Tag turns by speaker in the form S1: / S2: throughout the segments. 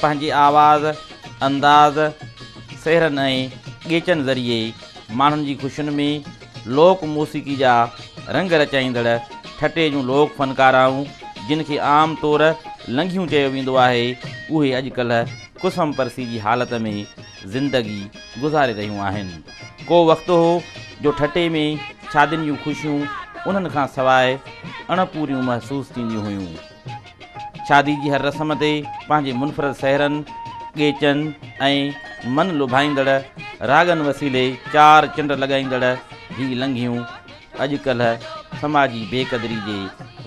S1: پنهنجي آواز، انداز، سهرن ۽ ڳيچن ذريعي ماڻهن جي خوشين ۾ لوڪ موسيقي جا رنگ رچائيندڙ ٺٽي جون لوڪ فنڪارائون جن کي عام طور لنگهيون چيو ويندو آهي، اهي اڄڪلهه ڪسمپرسي جي حالت ۾ زندگي گذاري رهيون آهن. ڪو وقت هو جو ٺٽي ۾ شادين جون خوشيون انهن کان سواء اڻپوريون محسوس ٿينديون هيون. شادي جي هر رسم تي پنهنجي منفرد سهرن، ڳيچن ۽ من لڀائيندڙ راڳن وسيلي چار چنڊ لڳائيندڙ هي لنگهيون اڄڪلهه سماجي بي قدري جي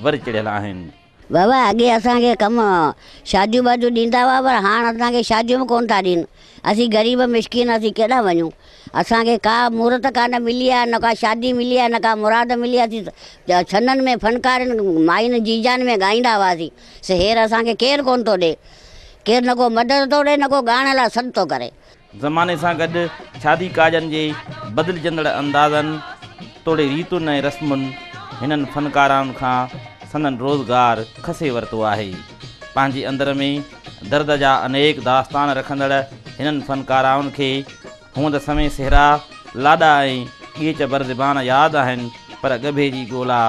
S1: ور چڙهيل آهن.
S2: بابا اڳي اسان کي ڪم شاديون واديون ڏيندا هئا پر هاڻ اسان کي شاديون به ڪونه ٿا ڏين. اسين غريب مسڪين اسين ڪيڏانهن وڃون. اسان کي ڪا مورت ڪانه ملي آهي نه ڪا شادي ملي آهي نه ڪا مراد ملي آهي. اسين ڇنن ۾ فنڪارين ماين جيجان ۾ ڳائيندا هئاسين سي هير اسان کي ڪير ڪونه ٿو ڏي. ڪير نه ڪو مدد ٿو ڏي نه ڪو ڳائڻ لاء سڏ ٿو ڪري.
S1: زماني سان گڏ شادي ڪاڄن جي بدلجندڙ اندازن توڙي ريتن ۽ رسمن هنن فنڪارائن کان سندن روزگار کسي ورتو آهي. پنهنجي اندر ۾ درد جا انيڪ داستان رکندڙ هنن فنڪارائن کي هونئن ته سوين سهرا، لاڏا ۽ ڳيچ برزبان ياد آهن پر ڳڀي جي ڳولا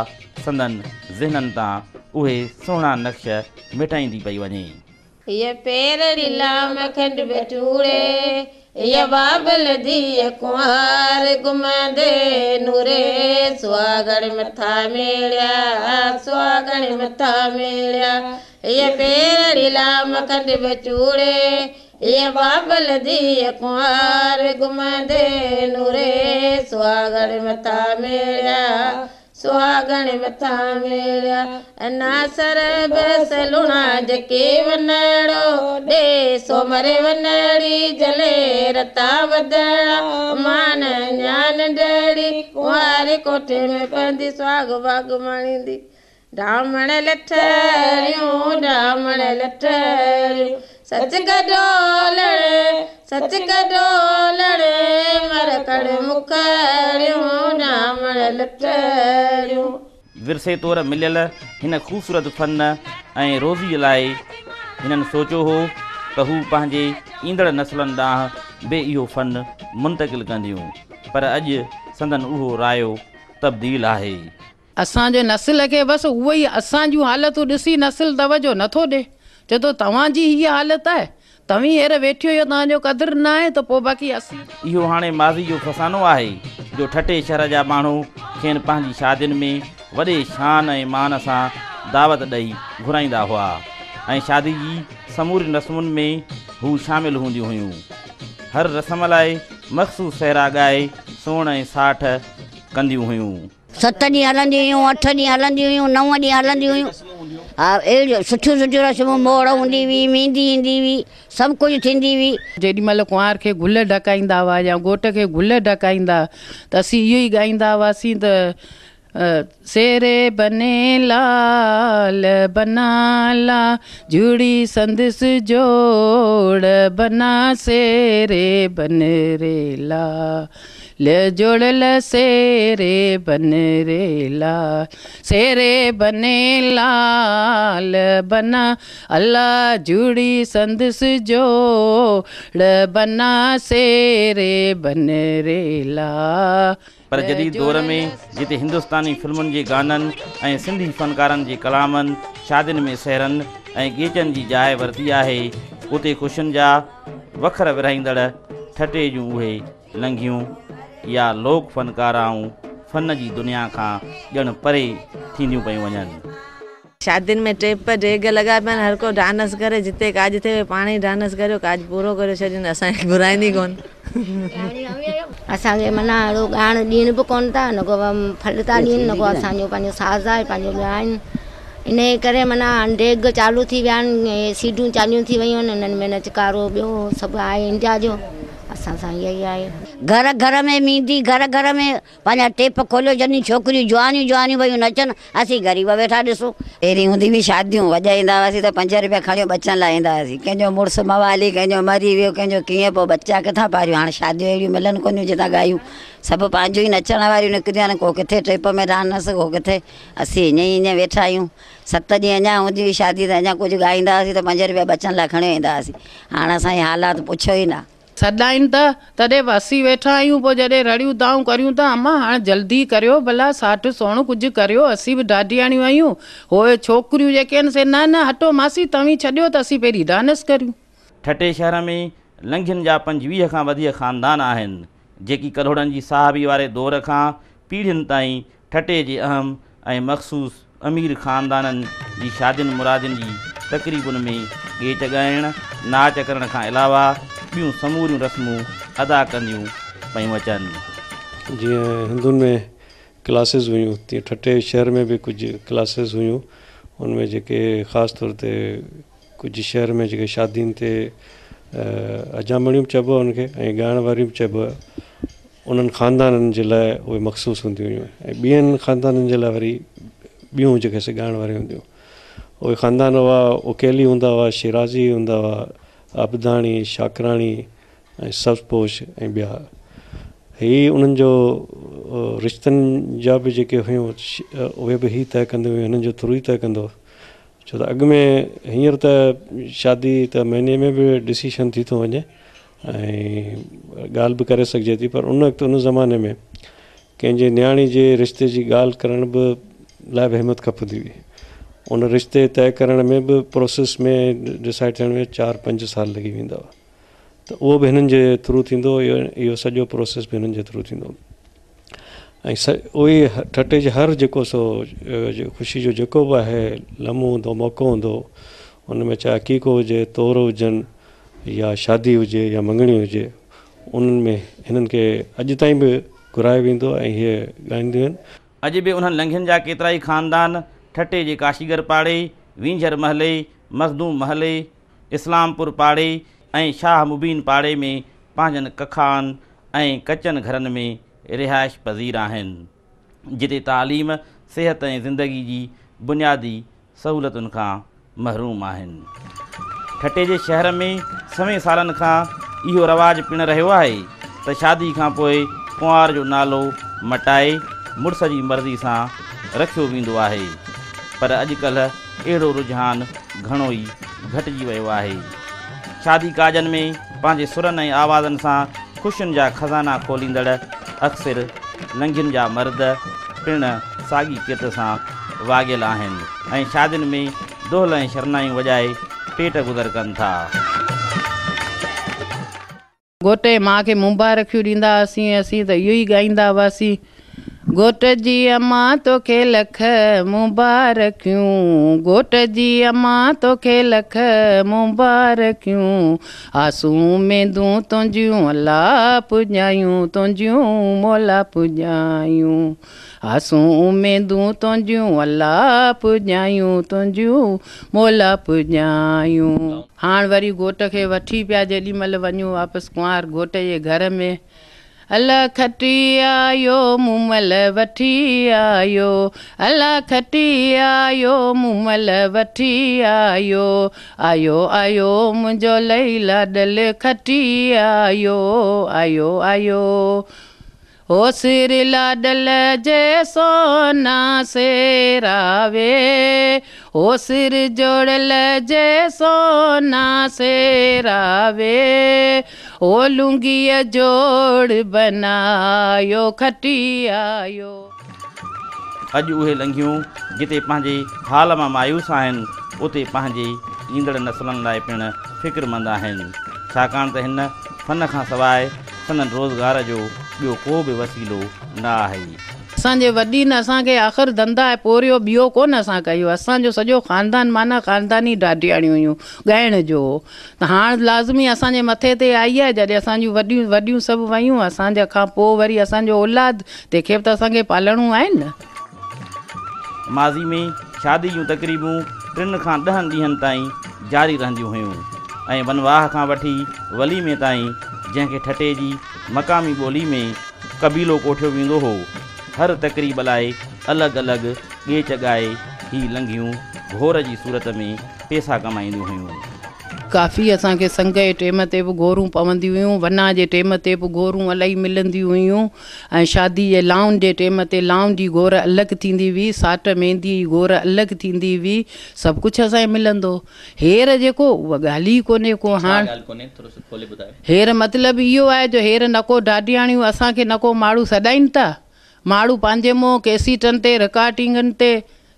S1: سندن ذهنن تان اهي سهڻا نقش مٽائيندي پئي وڃي.
S3: هيء پير لام کنڊ بٽوڙي، هيء بابل ڌيء ڪنوار گهمندي نوري، سهاڳڻ مٿا ميڙيا، سهاڳڻ مٿا ميڙيا. هيء پير لام کنڊ بٽوڙي، هيء بابل ڌيء ڪنوار گهمندي نوري، سهاڳڻ مٿا ميڙيا، سهاڳڻ مٿا ميڙيا. ناصر بس لوڻا جيڪي ونڙو ڏي، سومر ونڙي جلي رتا وڌڙا مان ڃان ڊڙي، ڪنوار ڪوٺي ۾ پوندي سهاڳ ڀاڳ ماڻيندي. ڊامڻ لٺڙيون ڊامڻ لٺڙيون سچ ڪڏولڻ سچ ڪڏولڻ مرڪڻ مکڙيون ڊامڻ لٺڙيون.
S1: ورثي طور مليل هن خوبصورت فن ۽ روزيء لاء هنن سوچيو هو ته هو پنهنجي ايندڙ نسلن ڏانهن به اهو فن منتقل ڪنديون، پر اڄ سندن اهو رايو تبديل آهي.
S4: اسان جي نسل کي بس اهو ئي اسان جون حالتون ڏسي نسل توجه نه ٿو ڏي. چئي ٿو توهان جي هيء حالت آهي، توهين هير ويٺيون آهيو توهان جو قدر نه آهي ته پوء باقي اسين.
S1: اهو هاڻي ماضي جو فسانو آهي جو ٺٽي شهر جا ماڻهو کين پنهنجي شادين ۾ وڏي شان ۽ مان سان دعوت ڏئي گهرائيندا هئا ۽ شادي جي سمورين رسمن ۾ هو شامل هونديون هيون. هر رسم لاء مخصوص سهرا ڳائي سوڻ ۽ ساٺ ڪنديون هيون.
S2: ست ڏينهن هلنديون هيون، اٺ ڏينهن هلنديون هيون، نو ڏينهن هلنديون هيون. ها اهڙيون سٺيون سٺيون رسمون، موڙ هوندي هئي، ميندي ايندي هئي، سڀ ڪجهه ٿيندي هئي.
S4: جيڏي مهل ڪنوار کي گل ڍڪائيندا هئا يا گهوٽ کي گل ڍڪائيندا ته اسين اهو ئي ڳائيندا هئاسين ته سيري بني لال بنا لا جڙي سندس جوڙ بنا سيري بن ري لا ل جوڙل سيري بن ري لال سيري بني لال بنا الله جڙي سندس جوڙ بنا سيري بن ري لال.
S1: پر جديد دور ۾ جتي هندستاني فلمن جي گانن ۽ سنڌي فنڪارن جي ڪلامن شادين ۾ سهرن ۽ ڳيچن جي جاء ورتي آهي، اتي خوشين جا وکر ورهائيندڙ ٺٽي جون اهي لنگهيون يا لوڪ فنڪارائون فن جي دنيا کان ڄڻ پري ٿينديون پيون وڃن.
S5: شادين ۾ ٽيپ ڊيگهه لڳا پيا آهن، هر ڪو ڊانس ڪري، جتي ڪاڄ ٿئي پاڻ ئي ڊانس ڪريو، ڪاڄ پورو ڪريو ڇڏين، اسان کي گهرائين ئي ڪونه.
S6: اسان کي معنيٰ اهڙو ڳائڻ ڏين به ڪونه ٿا، نه ڪو ڦل ٿا ڏين، نه ڪو اسان جو پنهنجو ساز آهي پنهنجو ڳائن. انهيء ڪري معنيٰ ڊيگهه چالو ٿي ويا آهن، اهي سيڊون چاليون ٿي ويون آهن، انهن ۾ نچڪارو ٻيو سڀ آهي انڊيا جو. اسان سان اها ئي آهي.
S2: گهر گهر ۾ ميندي گهر گهر ۾ پنهنجا ٽيپ کوليو جني ڇوڪريون جوانيون جوانيون ويون نچن اسين غريب ويٺا ڏسون.
S7: پهرين هوندي هئي شاديون وڄائيندا هئاسين ته پنج رپيا کڻيو ٻچن لاء ايندا هئاسين ڪنهن جو مڙس موالي ڪنهن جو مري ويو ڪنهن جو ڪيئن پوء ٻچا ڪٿان پاريون هاڻ شاديون اهڙيون ملن ڪونهيون جتان ڳايون سڀ پنهنجون ئي نچڻ واريون نڪتيون آهن ڪو ڪٿي ٽيپ ۾ ڊانس ڪو ڪٿي اسين ائين ئي ائين ويٺا آهيون ست ڏينهن اڃا هوندي هئي شادي ته اڃا ڪجهه ڳائيندا هئاسين ته پنج رپيا ٻچن لاء کڻيو ايندا هئاسين هاڻ اسان جي حالات پڇو ئي نه.
S4: سڏائين ته تڏهن به اسين ويٺا آهيون پوء جڏهن رڙيون دانهون ڪريون ته امان هاڻ جلدي ڪريو ڀلا ساٺ سوڻ ڪجهه ڪريو اسين به ڍاڍياڻيون آهيون هوء ڇوڪريون جيڪي آهن سي نه نه هٽو ماسي توهين ڇڏيو ته اسين پهرين ڊانس ڪريون.
S1: ٺٽي شهر ۾ لنگهين جا 25 کان وڌيڪ خاندان آهن، جيڪي ڪلهوڙن جي صاحبي واري دور کان پيڙهين تائين ٺٽي جي اهم ۽ مخصوص امير خاندانن جي شادين مرادين جي تقريبن ۾ ڳيچ ڳائڻ، ناچ ڪرڻ کان علاوه ٻيون سموريون رسمون ادا ڪنديون پيون اچن.
S8: جيئن هندن ۾ ڪلاسز هيون تيئن ٺٽي شهر ۾ به ڪجهه ڪلاسز هيون ان ۾ جيڪي خاص طور تي ڪجهه شهر ۾ جيڪي شادين تي حجامڻيون به چئبو آهي ان کي ۽ ڳائڻ واريون به چئبو آهي انهن خاندانن جي لاء اهي مخصوص هونديون هيون ۽ ٻين خاندانن جي لاء وري ٻيون جيڪي سي ڳائڻ واريون هونديون اهي خاندان هئا عقيلي هوندا هئا شيرازي هوندا هئا عبداڻي شاڪراڻي ۽ سبز پوش ۽ ٻيا هي انهن جو رشتن جا به جيڪي هيون اهي به هي طئي ڪنديون هيون هنن جو ٿرو ئي طئي ڪندو ڇو ته اڳ ۾ هينئر ته شادي ته مهيني ۾ به ڊسيشن ٿي ٿو وڃي ۽ ڳالهه به ڪري سگهجي ٿي پر ان وقت ان زماني ۾ ڪنهن جي نياڻي جي رشتي جي ڳالهه ڪرڻ به لاء به همت کپندي هئي ان رشتي طئي ڪرڻ ۾ به پروسيس ۾ ڊسائيڊ ٿيڻ ۾ 4 5 سال لڳي ويندا هئا ته اهو به هنن جي ٿرو ٿيندو هو اهو سڄو پروسيس به هنن جي ٿرو ٿيندو هو ۽ اهي ٺٽي جي هر جيڪو سو خوشي جو جيڪو به آهي لمحو هوندو موقعو هوندو ان ۾ چاهي عقيقو هجي طور هجن يا شادي هجي يا مڱڻي هجي انهن ۾ هنن کي اڄ تائين به گهرايو ويندو ۽ هي ڳائينديون آهن.
S1: اڄ به انهن لنگهين جا ڪيترائي خاندان ٺٽي جي ڪاشيگر پاڙي، وينجهر محلي، مخدوم محلي، اسلام پور پاڙي ۽ شاهه مبين پاڙي ۾ پنهنجن ڪکائن ۽ ڪچن گهرن ۾ رهائش پذير آهن، جتي تعليم، صحت ۽ زندگي جي بنيادي سهولتن کان محروم آهن. ٺٽي جي شهر ۾ سوين سالن کان اهو رواج پڻ رهيو آهي ته شادي کان پوء ڪنوار جو نالو مٽائي مڙس جي مرضي سان رکيو ويندو آهي پر اڄڪلهه اهڙو رجحان گهڻو ئي گهٽجي ويو آهي. شادي ڪاڄن ۾ پنهنجي سرن ۽ آوازن سان خوشين جا خزانا کوليندڙ اڪثر لنگهين جا مرد پڻ ساڳي ڪرت سان واڳيل آهن ۽ شادين ۾ دهل ۽ شرنايون وڄائي پيٽ گذر ڪن ٿا.
S4: گهوٽ جي ماء کي مبارڪيون ڏيندا هئاسين اسين ته اهو ئي ڳائيندا هئاسين گهوٽ جي امان توکي لک مبارڪيون گهوٽ جي امان توکي لک مبارڪيون آسون اميدون تنهنجيون الله پڄايون تنهنجيون مولا پڄايون آسون اميدون تنهنجيون الله پڄايون تنهنجيون مولا پڄايون. هاڻ وري گهوٽ کي وٺي پيا جيڏي مهل وڃون واپس ڪنوار گهوٽ جي گهر ۾ الله کٽي آيو مومل وٺي آيو الله کٽي آيو مومل وٺي آيو آيو آيو منهنجو لئي لاڏل کٽي آيو آيو آيو هو سر لاڏل جي سونا سيرا وي هو سر جوڙل جي سونا سيرا وي هو لونگيء جوڙ بنايو کٽي آيو.
S1: اڄ اهي لنگهيون جتي پنهنجي حال مان مايوس آهن، اتي پنهنجي ايندڙ نسلن لاء پڻ فڪرمند آهن، ڇاڪاڻ ته هن فن کان سواء سندن روزگار جو ٻيو ڪو به وسيلو نه آهي.
S4: اسان جي وڏين اسان کي آخر ڌنڌا ۽ پورهيو ٻيو ڪونه اسان ڪيو. اسان جو سڄو خاندان معنيٰ خانداني ڍاڍياڻيون هيون ڳائڻ جو هو ته هاڻ لازمي اسان جي مٿي تي آئي آهي جڏهن اسان جون وڏيون وڏيون سڀ ويون اسان جا کان پوء وري اسان جو اولاد تنهن کي به ته اسان کي پالڻو آهي نه.
S1: ماضي ۾ شادي جون تقريبون 3 کان 10 ڏينهن تائين جاري رهنديون هيون ۽ ونواهه کان وٺي وليمي تائين جنهن کي ٺٽي جي مقامي ٻولي ۾ قبيلو ڪوٺيو ويندو هو. هر تقريب لاء الڳ الڳ ڳيچ ڳائي هي لنگهيون گهور جي صورت ۾ پئسا ڪمائينديون هيون.
S4: ڪافي اسان کي سنگ جي ٽيم تي به گهورون پونديون هيون، ونا جي ٽيم تي به گهورون الاهي ملنديون هيون ۽ شادي جي لائن جي ٽيم تي لائن جي گهور الڳ ٿيندي هئي، ساٽ ميندي جي گهور الڳ ٿيندي هئي، سڀ ڪجهه اسان کي ملندو هو. هير جيڪو اها ڳالهه ئي ڪونهي ڪو
S9: ڇا ڳالهه ڪونهي ٿورو سو کولي ٻڌايو.
S4: هير مطلب اهو آهي جو هير نڪو ڍاڍياڻيون اسان کي نڪو ماڻهو سڏائين ٿا، ماڻهو پنهنجي منهن ڪيسيٽن تي رڪارڊنگن تي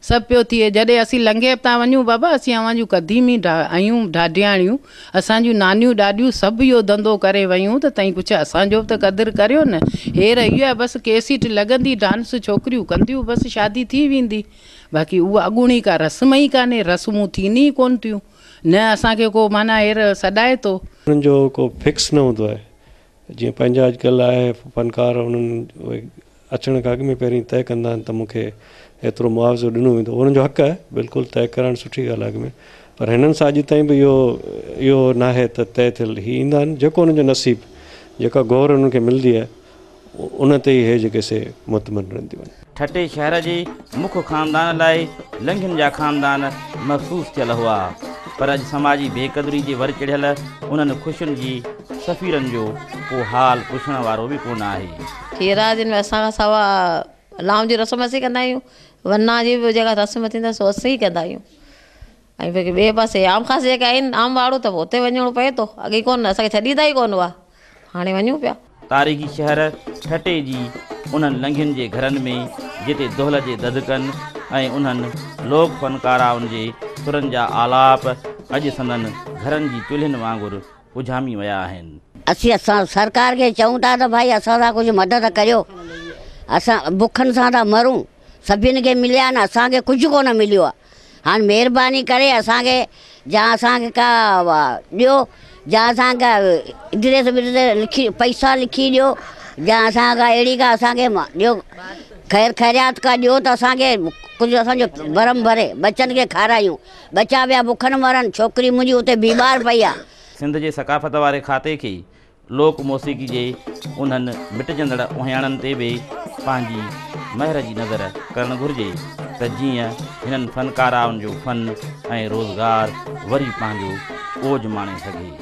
S4: سڀ پيو ٿئي، جڏهن اسين لنگهي به ٿا وڃون بابا اسين اوهان جون قديمي آهيون ڍاڍياڻيون، اسان جون نانيون ڏاڏيون سڀ اهو ڌنڌو ڪري ويون ته تئين ڪجهه اسان جو به ته قدر ڪريو نه، هير اهو آهي بس ڪيسيٽ لڳندي ڊانس ڇوڪريون ڪنديون بس شادي ٿي ويندي. باقي اها اڳوڻي ڪا رسم ئي ڪانهي، رسمون ٿين ئي ڪونه ٿيون، نه اسان کي ڪو معنيٰ هير سڏائي ٿو.
S8: انهن جو ڪو فڪس نه هوندو آهي، جيئن پنهنجا اڄڪلهه آهي فنڪار انهن اهي اچڻ کان اڳ ۾ پهرين طئي ڪندا آهن ته مون کي ايترو معاوضو ڏنو ويندو، انهن جو حق آهي بلڪل طئي ڪرڻ سٺي ڳالهه آهي اڳ ۾ پر هنن سان اڄ تائين به اهو اهو ناهي ته طئي ٿيل هي ايندا آهن جيڪو انهن جو نصيب جيڪا گهور انهن کي ملندي آهي ان تي ئي هي جيڪي سي مطمئن رهنديون آهن.
S1: ٺٽي شهر جي مک خاندان لاء لنگهين جا خاندان مخصوص ٿيل هئا، پر اڄ سماجي بي قدري جي ور چڙهيل انهن خوشين جي سفيرن جو ڪو حال پڇڻ وارو به ڪونه آهي.
S3: کيراجن ۾ اسان کان سوا لائون جي رسم اسين ڪندا آهيون، ونا جي به جيڪا رسم ٿيندي آهي سو اسين ئي ڪندا آهيون ۽ باقي ٻئي پاسي عام خاص جيڪا آهن عام واڙو ته پوء اتي وڃڻو پئي ٿو، اڳي ڪونه اسان کي ڇڏيندا ئي ڪونه هئا، هاڻي وڃون پيا.
S1: تاريخي شهر ٺٽي جي انهن لنگهين جي گهرن ۾ جتي دهل جي ڌڌڪن ۽ انهن لوڪ فنڪارائن جي سرن جا آلاپ اڄ سندن گهرن جي چلهين وانگر اجهامي ويا آهن.
S2: اسين اسان سرڪار کي چئون ٿا ته ڀائي اسان سان ڪجهه مدد ڪريو اسان بکن سان ٿا مرون سڀني کي مليا آهن اسان کي ڪجهه ڪونه مليو آهي هاڻ مهرباني ڪري اسان کي جا اسان کي ڪا ڏيو جا اسان کي ايڊريس وڊريس لکي پئسا لکي ڏيو جا اسان کي اهڙي ڪا اسان کي ڏيو خير خيرات ڪا ڏيو ته اسان کي ڪجهه اسان جو ڀرم ڀري ٻچن کي کارايون ٻچا پيا بکن مرن ڇوڪري منهنجي اتي بيمار پئي آ.
S1: سنڌ جي ثقافت واري کاتي کي لوڪ موسيقي جي انهن مٽجندڙ اهڃاڻن تي به پنهنجي مهر جي نظر ڪرڻ گهرجي ته جيئن هنن فنڪارائن جو فن ۽ روزگار وري پنهنجو اوج ماڻي سگهي.